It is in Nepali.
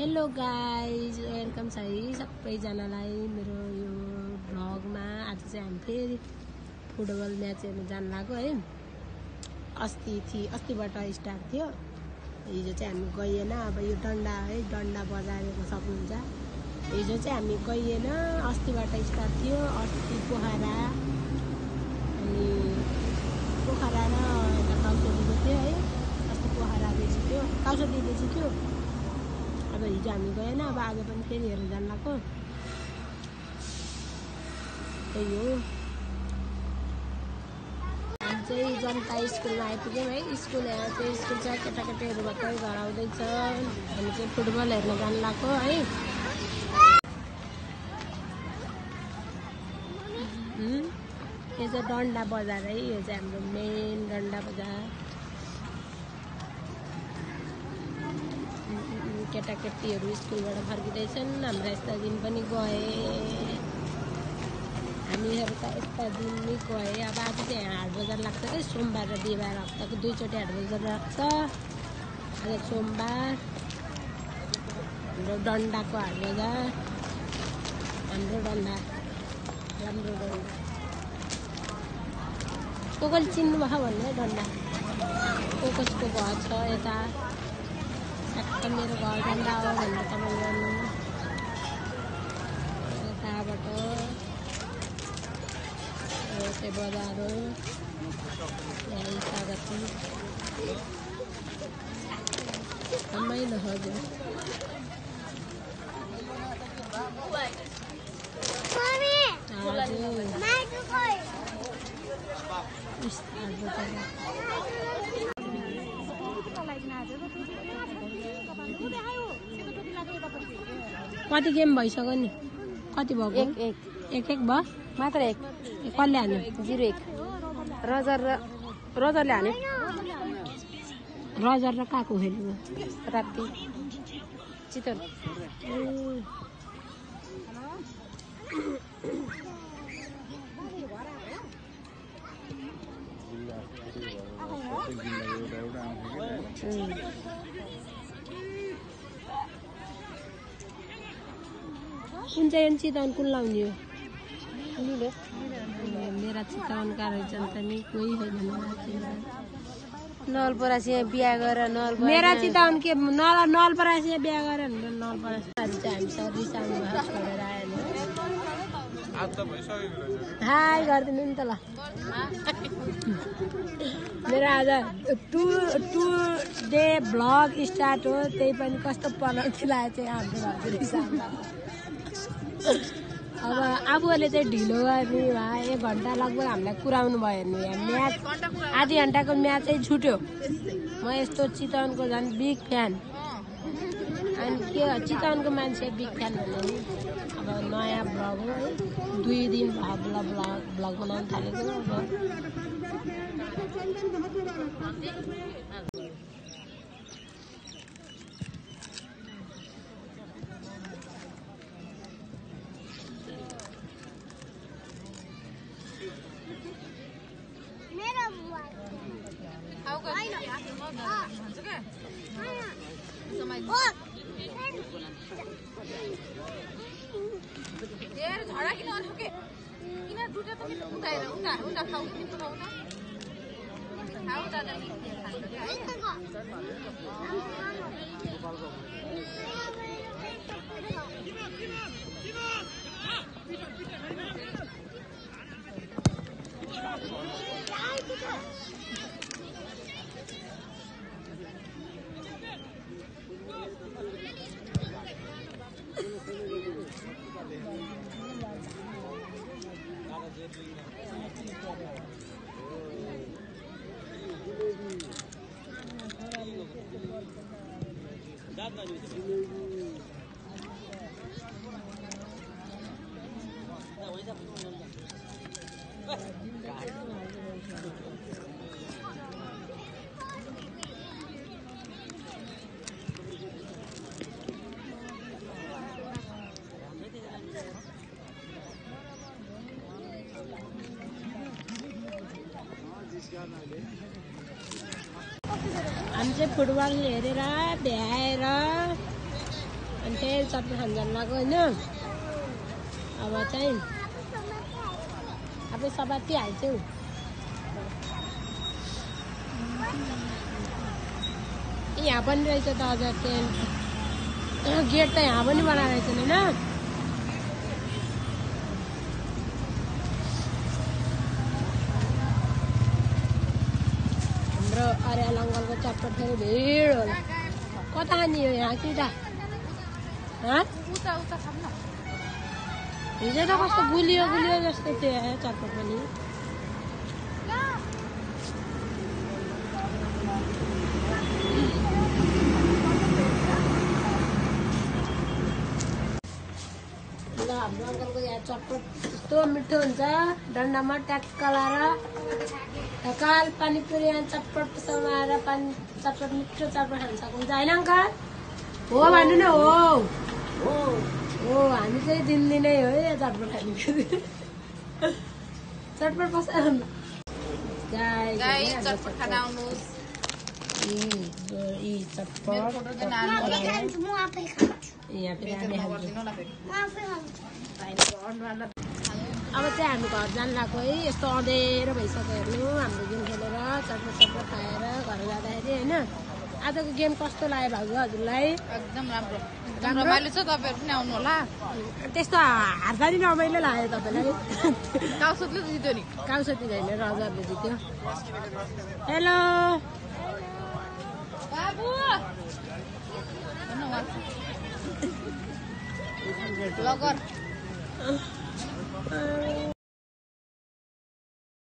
हेलो गाइज, वेलकम छ है सबैजनालाई मेरो यो भ्लगमा। आज चाहिँ हामी फेरि फुटबल म्याच हेर्न जान लाग्यो है। अस्तिबाट स्टार्ट थियो, हिजो चाहिँ हामी गइएन। अब यो डन्डा है, डन्डा बजारेको सक्नुहुन्छ। हिजो चाहिँ हामी गइएन, अस्तिबाट स्टार्ट थियो। अस्ति पोखरा अनि पोखरा र काउसडीको थियो है। अस्ति पोखराले जित्यो, काउसडीले जित्यो। अब हिजो हामी गएन, अब आज पनि फेरि हेर्न जान लाग्यो। त्यही हो, हामी चाहिँ जनता स्कुलमा आइपुग्यौँ है। स्कुल यहाँ चाहिँ स्कुल छ, केटाकेटीहरू भर्खरै घर आउँदैछ। हामी चाहिँ फुटबल हेर्न जान लाग्यो है। यो चाहिँ डन्डा बजार है, यो चाहिँ हाम्रो मेन डन्डा बजार। केटाकेटीहरू स्कुलबाट फर्किँदैछन्। हाम्रा यस्ता दिन पनि गए, हामीहरू त यस्ता दिन नै गए। अब आज चाहिँ यहाँ हाट बजार लाग्छ है, सोमबार र बिहिबार हप्ताको 2 चोटि हाट बजार लाग्छ। आज सोमबार हाम्रो डन्डाको हाट बजार, हाम्रो डन्डा राम्रो डन्डा। कसले चिन्नुभयो भन्ने डन्डा कसको घर छ यता। मेरो घर डन्डा हो भनेर तपाईँ गर्नु यताबाट। चाहिँ बजार हो, यही स्वागत रमाइलो हजुर। कति गेम भइसक्यो नि? कति भएको? एक भयो मात्र। एक कसले हान्यो? 0-1 रजरले हान्यो। रजर र काको खेलेको? राप्ती चितवन। कुन चाहिँ चितवन कुन लाउने हो? मेरा चितवनका रहेछन् त नि, कोही होइन मेरा। नलपरासी बिहा गरेर मेरा चितवन के नलपरासी बिहा गरेर नलपरासीहरू चाहिँ हामीसँग रिसाउनु भयो, छोडेर आयो नि। हाई गरिदिनु नि त ल। मेरो आज टु डे भ्लग स्टार्ट हो, त्यही पनि कस्तो पनौती लागेको चाहिँ हाम्रो घरको रिसाउनु। अब आफूहरूले चाहिँ ढिलो गर्ने भए 1 घन्टा लगभग हामीलाई कुराउनु भयो हेर्नु। यहाँ म्याच आधी घन्टाको म्याच चाहिँ छुट्यो। म यस्तो चितवनको झन् बिग फ्यान। अनि के चितवनको मान्छे बिग फ्यान भन्ने नि। अब नयाँ भ्लग हो है, 2 दिन भ्लग बनाउनु थालेको। अब झडा किन अठोके किन दुटा पनि उठाएर उता खाऊ नि खाऊ दादा नि हामी चाहिँ फुटबल हेरेर भ्याएर अनि फेरि चटपट खान जानु लाग्यो होइन। अब चाहिँ आफै सबाती हाल्छौ। यहाँ पनि रहेछ त अझ टेन्ट गेट त यहाँ पनि बनाएर रहेछ होइन। हाम्रो अर्याल अङ्कलको चटपट फेरि भिड होला। कता खाने हो यहाँ कि त हिजो त कस्तो गुलियो गुलियो जस्तो थियो चटपट पनि। ल हाम्रो अङ्कलको यहाँ चटपट यस्तो मिठो हुन्छ। डन्डामा ट्याक्क लाएर ढकाल पानीपुरी यहाँ चटपट समाएर पानी चटपट मिठो चटपट खान सक्नुहुन्छ होइन अङ्कल? हो भन्नु न। हो हो हामी चाहिँ दिनदिनै हो है चटपट खाने। चटपट पस चटपट खाना आउनुहोस्। चटपट अब चाहिँ हामी घर जानु लाग्यो है। यस्तो अँधेरो भइसक्यो हेर्नु। हाम्रो गेम खेलेर चटपट चटपट खाएर घर जाँदाखेरि होइन। आजको गेम कस्तो लाग्यो भाउजू हजुरलाई? एकदम राम्रो रमाइलो छ। तपाईँहरू पनि आउनु होला। त्यस्तो हार्दा नि रमाइलो लाग्यो तपाईँलाई? काउसोतले जित्यो नि। काउसोती होइन रजरले जित्यो। हेलो बाबु लगन